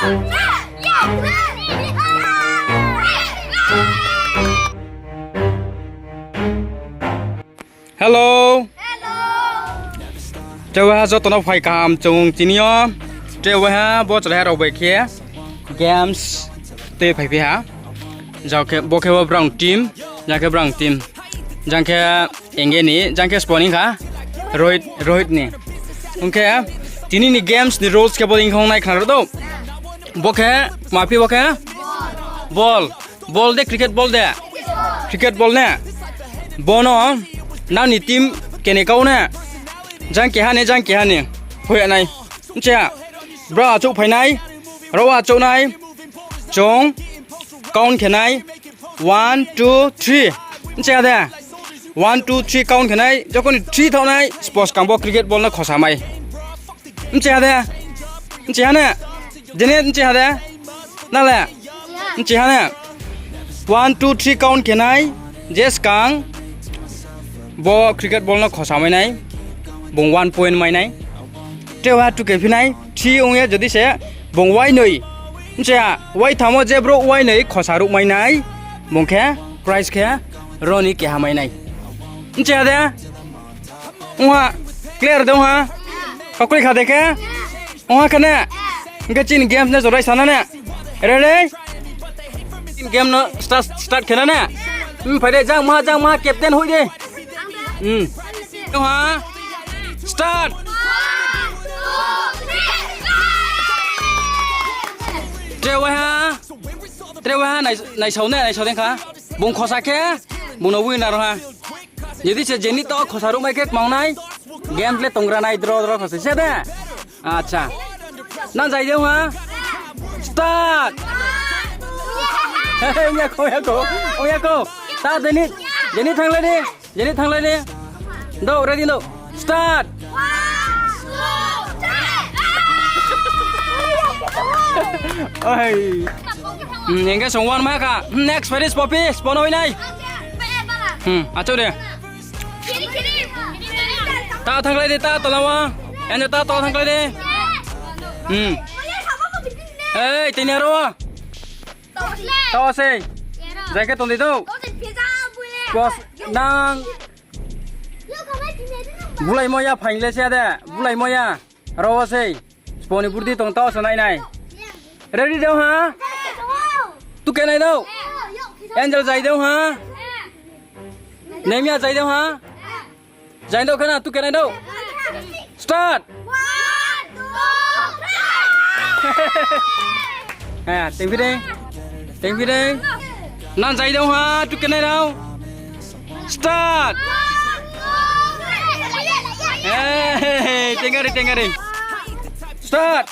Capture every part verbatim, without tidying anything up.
Hello. Tre waiha joto no phai kaham chung tini yo. Tre waiha bo chrai ha rao bai khe games tei phaiphi ha. Jang khe bo khe bo brang team, jang khe brang team. Jang khe Enge ni, jang khe sponi kha Rohit, Rohit ni. Ong khe tini ni games ni rules khe bo dei khong nai khna ro do. Bo khe, ma phi bo khe? Ball. Ball de, cricket ball de. Cricket ball ne. Bo no, nang ni team kene kau ne. Jang keha ni, jang keha ni. Hoih ya nai. Nche ha. Bro achouh phai nai. Ro achouh nai. Chung. Count khe nai. One, two, three. Nche ha de. One, two, three count khe nai. Jokhon ni three thaoh nai, sports kang bo cricket ball no khosa mai. Nche ha de. Nche ha ne. Jene nche ha de. Na le. Nche ha ne. One, two, three count khe nai. Je skang bo cricket ball no khosa mai nai, bung one point mai nai. Tre ha tu khe phi nai, three ong ye jodi se bung wainoi. Nche ha, waithamo je brouh wainoi khosa ruh mai nai, bung khe prize khe ro ni keha mai nai. Nche ha de? Ong ha, clear de ong ha? Kakroi kha de khe? Ong ha khe ne? Hing khe chini games no jorai sana ne? Ready? Chini game no start, start khe na ne? Hmm, phai de, jang maha, jang maha, captain hoih de. Hmm. Ong ha? Start! Tre waiha? Tre waiha nai-, naisao ne, naisao de kha. Bung khosa khe, bung no winner ha. Jodi se jeni to khosa ruh mai khe kmang nai. Game le tongra nai, draw, draw khosa se de. Acha. Nang zai de ha? Start! Ong ya kho, ong ya kho. Ong ya kho. Ta jeni, jeni thanglai di. Jeni thanglai di. Do, ready do. Start! Oi. Hmm, engage song one ma kha. Hmm, next, Paris Poppy, spon oi nai. Hmm, achouh de. Ta thanglai di, ta tola wa. Ene ta tola thanglai di. Hmm. Ei, tini aro wa. Tao sei. Jai khe tong di do. Sports nang. Bulaimo ya phaing le se de. Bulaimo ya. Aro sei. Sponi burdi tong tao se nai nai. Ready do ha? Tu khe nai do. Angel zai do ha? Nemia zai do ha? Zai do khe na, tu khe nai do. Start. Ha, tengphi de. Tengphi de. Nang zai do ha, tu khe nai do. Start. Hey, tengari, tengari. Start.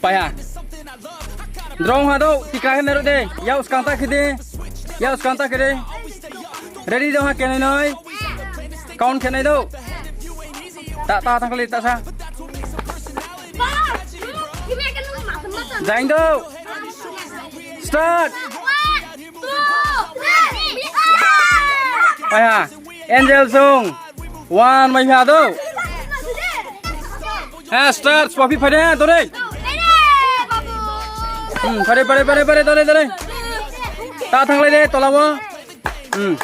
Pai ha. Draw ha do, tikra khe nai ro de. Yau skang ta khe de. Yau skang ta khe de. Ready do ha, khe nai noi. Count khe nai do. Ta, ta, thanglai ta sa. Zaing do. Start. Pai ha. Angel song. One mai ha do. Ha, start, Poppy phai de, dore. Hmm, phai de, phai de, phai de, phai de, dore, dore. Ta thanglai de, tola wo. Hmm.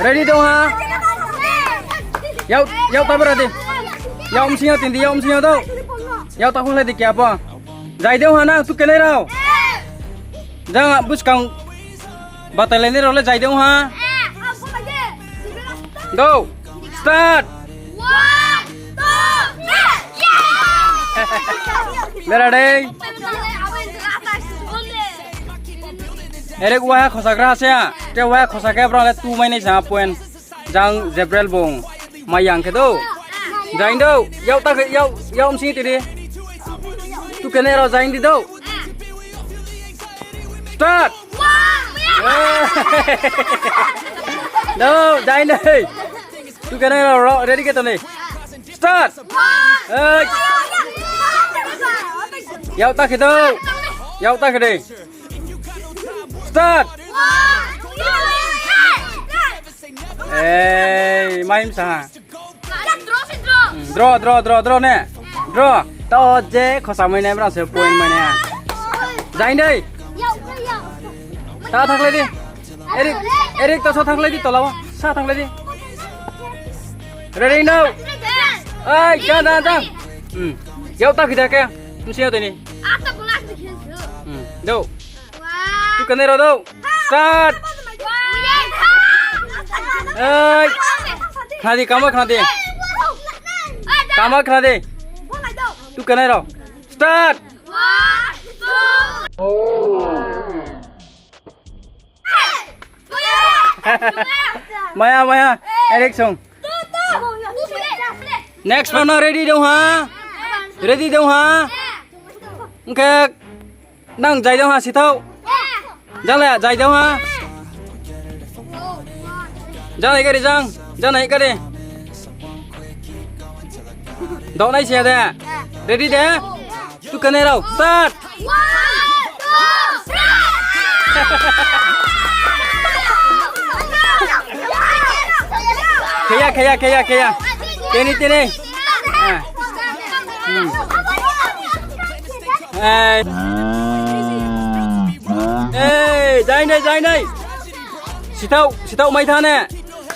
Ready do ha? Yau, yau ta bera de. Yau msing yau tin di, yau msing yau do. Yau ta khunglai di kya po. Zai de ha na, tu khe nai rao. Jang buskang. Batalai nai rao le zai de ha. Go. Start. Bera dei. Erek waiha khosagra se. Te waiha khosa khe brao le tu mai nai sa point. Jang Jebrel bung. Mai yang khe do. Zaing do. Yau ta khe, yau, yau msing ti di. Tu khe nai rao zaing di do. Start. Do, zaing di. Tu khe nai rao, ready khe to ni. Start. Ei. Yau ta khe do. Yau ta khe de. Start. Ei, mai msa ha. Hmm, draw, draw, draw, draw ne. Bro, tao je khosa mai nai, bro, se point mai nai. Jain dei. Tao thangkhlai di. Eric, Eric, tao sa thangkhlai di, tola wo. Sa thangkhlai di. Ready now. Ai, jang, jang, jang. Hmm. Yau ta khida ke. Msi yau tini. Hmm. Do. Tu kene ro do. Start. Ai. Khna di, kama khna di. Kama khna di. Tu kene ro. Start. Maya, maya. Eric song. Next round na ready dong ha? Ready dong ha? Ong khe nang jai dong ha, sithao. Jang le jai dong ha. Jang le kari jang. Jang le kari. Dok nai se de. Ready de? Tu kene rao, start. Kheya, kheya, kheya, kheya. Tini, tini. Ah. Hmm. Eh. Eh, jai nai, jai nai. Sitau, sitau mai tha ne.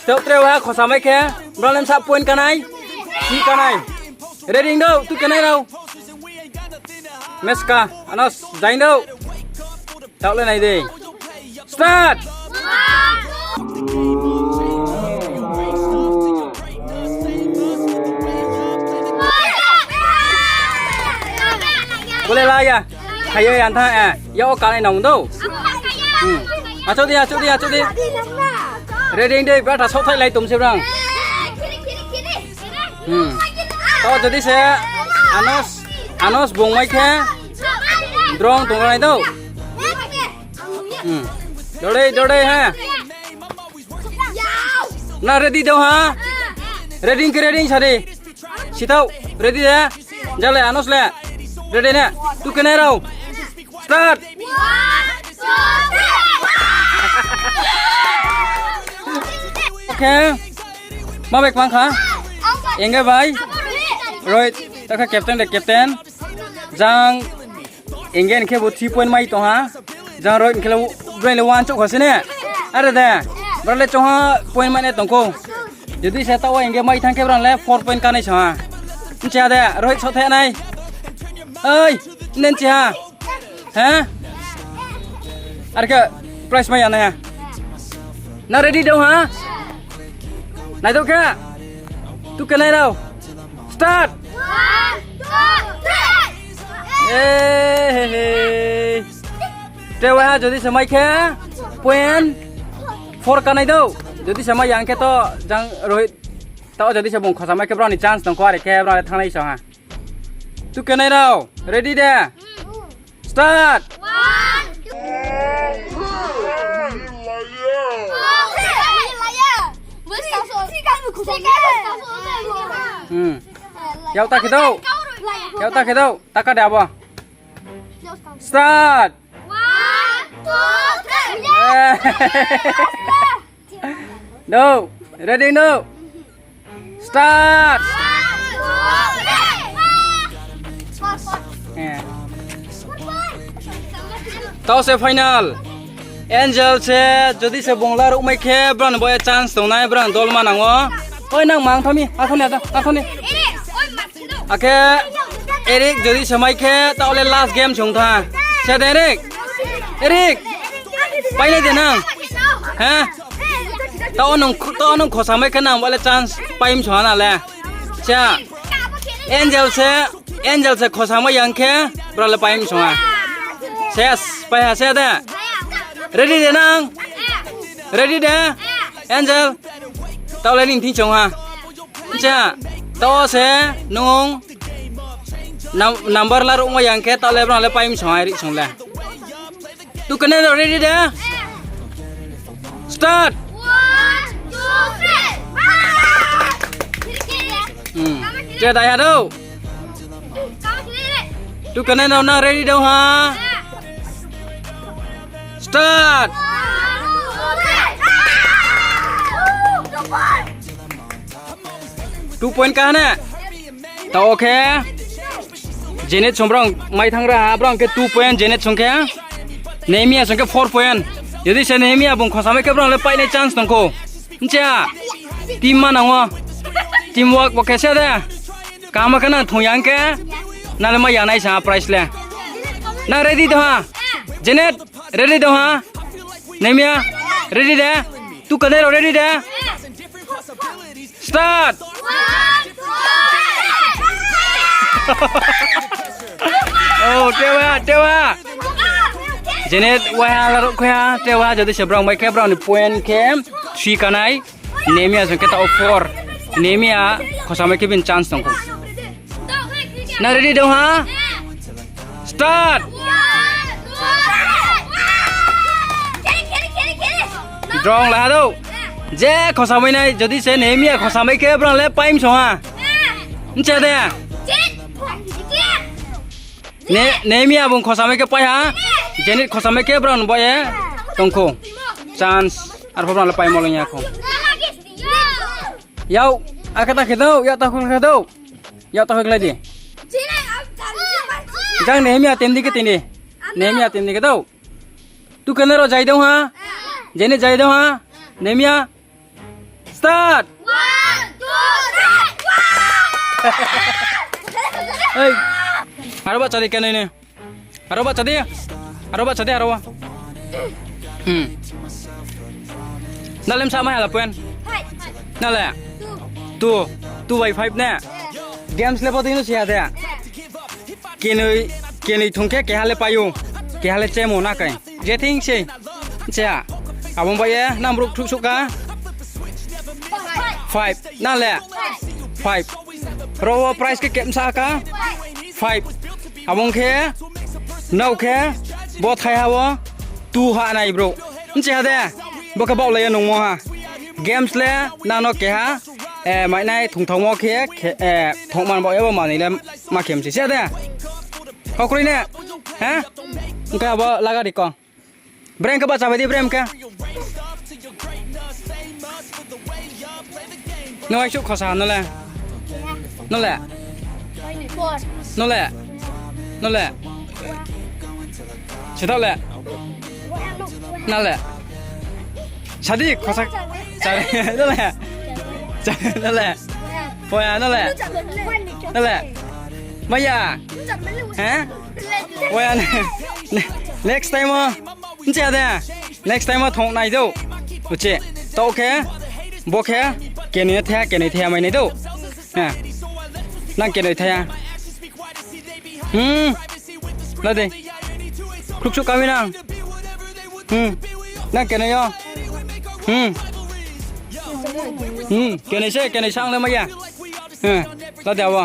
Sitau tre wa khosa mai khe. Bro, lem sa point kanai. Si kanai. Ready do, tu kene rao. Meska, Anos, jai do. Tao le nai de. Start! Bole la ya. Hayo ya tha, eh. Yao kanai nang do. Hmm. Acho di, acho di, acho di. Ready de, bata sok thai lai tum se brang. Hmm. To jodi se Anos, Anos bung mai khe drong tong nai do. Hmm. Dore, dore ha. Na ready do ha? Ready ke ready sari. Sitau, ready de? Jale, Anos le. Ready ne? Tu kene rao. Start. Okay. Ma bai kmang kha? Enge bai? Rohit, ta kha captain de captain. Jang Enge khe bo three point mai tong ha. Jang Rohit khe le, broi le one chouh kha se ne. Are de. Bra le chong ha point mai nai tong kho. Jodi se tao enge mai thang khe bra le four point kanai sa ha. Nchi ha de, Rohit so the nai. Oi, nen chi ha. He? Are khe prize mai ya nai ha. Na ready dong ha? Nai dong khe? Tu khe nai rao. Start. One, two, three. Eh, he, he. Te wa ha, jodi se mai khe point four kanai dou. Jodi se mai ya khe to jang Rohit. Tao jodi se bung khosa mai khe bro ni chance tong kho, are khe bro le thangnai sa ha. Tu khe nai rao. Ready de? Start. One, two, three. Hmm. Yau ta khe dou. Yau ta khe dou. Ta ka de abo. Start. One, two, three. Eh. No. Ready, no. Start. Eh. Tao se final. Angel se, jodi se bung laruh mai khe, bran bo ye chance tongnai, bran dol ma nang ou. Oi, nang mang thami, athoni, athoni. Akhe Eric jodi se mai khe, tao le last game song tha. Se de Eric. Eric. Painai de nang. He? Tao nung, tao nung khosa mai khe nang bo le chance paim song ha na le. Cha. Angel se, Angel se khosa mai yang khe, bro le paim song ha. Ses, pai ha se de. Ready de nang? Ready de? Angel. Tao le ning thing song ha. Cha. Tao se nung nam-, number laruh mai yang khe tao le bro le paim song ha, Eric song le. Tu kene ready de? Start. One, two, three. Hmm. Che dai ha dou. Tu kene no na ready dou ha? Start. Two point ka ne? Tao khe. Janet song brang mai thanng ra ha, brang khe two point, Janet song khe. Nehemiah song khe four point. Jodi se Nehemiah bung khosamai khe brang le painai chance tong khou. Hing cha, team ma nang ou. Team work bo khe se de. Kaham khe nang thong ya hing khe, nang le mai ya nai sa prize le. Nang ready tong ha? Janet, ready tong ha? Nehemiah, ready de? Tu kane rao ready de? Start! Oh, tewa, tewa. Janet waiha laruh khe ha, tewa, jodi se brang bai khe, brang ni point khe three kanai. Nehemiah song khe taoh four. Nehemiah khosamai khe bini chance tong khou. Nang ready tong ha? Start! Drong la ha dou. Je khosamai nai, jodi se Nehemiah khosamai khe brang le paim song ha. Hing cha de? Ne-, Nehemiah bung khosamai khe pai ha. Janet khosamai khe brang bo ye tong khou. Chance, arpho brang le paimo leng ya khou. Yau, akhe ta khe dou, yau ta khol khe dou. Yau ta khol khe lai di. Jang Nehemiah team di khe tini. Nehemiah team di khe dou. Tu kane rao jai dong ha. Janet jai dong ha. Nehemiah. Start! Ei, aro bahcha di khe nai ni. Aro bahcha di. Aro bahcha di aro. Hmm. Nang le bsa mai hala point? Nang le? Two. Two by five ne? Games le bo dei no si ha de? Kenoi, kenoi thong khe keha le pai ou. Keha le chemo na kai. Je thing se. Nche ha. Abo bai ye nang brouh thuhsouh kha. Five. Nang le? Five. Ro wo prize khe kemsa kha. Five. Abo ong khe, nrao khe, bo thaiha wo, two ha nai brouh. Nche ha de, bo khe baohlai ye nungmo ha. Games le, nang no keha, eh, mainai thongthaomo khe, khe, eh, thongman baoh ye bo manoi le ma khe mse se de. Kau kroi ne? Ha? Ong khe abo laga di kong. Brem khe bahcha bai di, brem khe. Nung aisuh khosa ha, nung le? Nung le? Nung le? Nung le? Sitao le? Nung le? Sadi khosa. Nung le? Nung le? Poya, nung le? Nung le? Maya? He? Poya, next time o. Nche ha de, next time o thong nai dou. Uche, taoh khe, bo khe, kenoi thaiha, kenoi thaiha mai nai dou. Nang kenoi thaiha. Hmm. La de. Khruhsuh kami nang. Hmm. Nang kenoi yo. Hmm. Hmm. Kenoi se, kenoi sa ang le mai ya. Hmm. La de abo.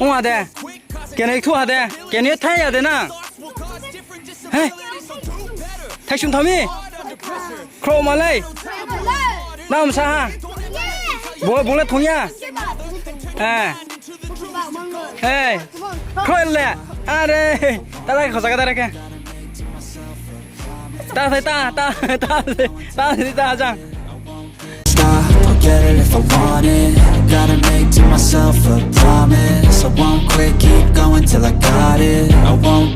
Ong ha de. Kenoi thu ha de. Kenoi thai ya de nang. He. Thaisung thami. Khrouh ma lei. Nang msa ha. Bo, bung le thong ya. He. He. Khrouh le. Are. Ta la khosa ka ta ra khe. Ta thai ta, ta, ta, ta, ta, ta, jang. Stop, I'll get it if I want it. Gotta make to myself a promise. I won't quit, keep going till I got it. I won't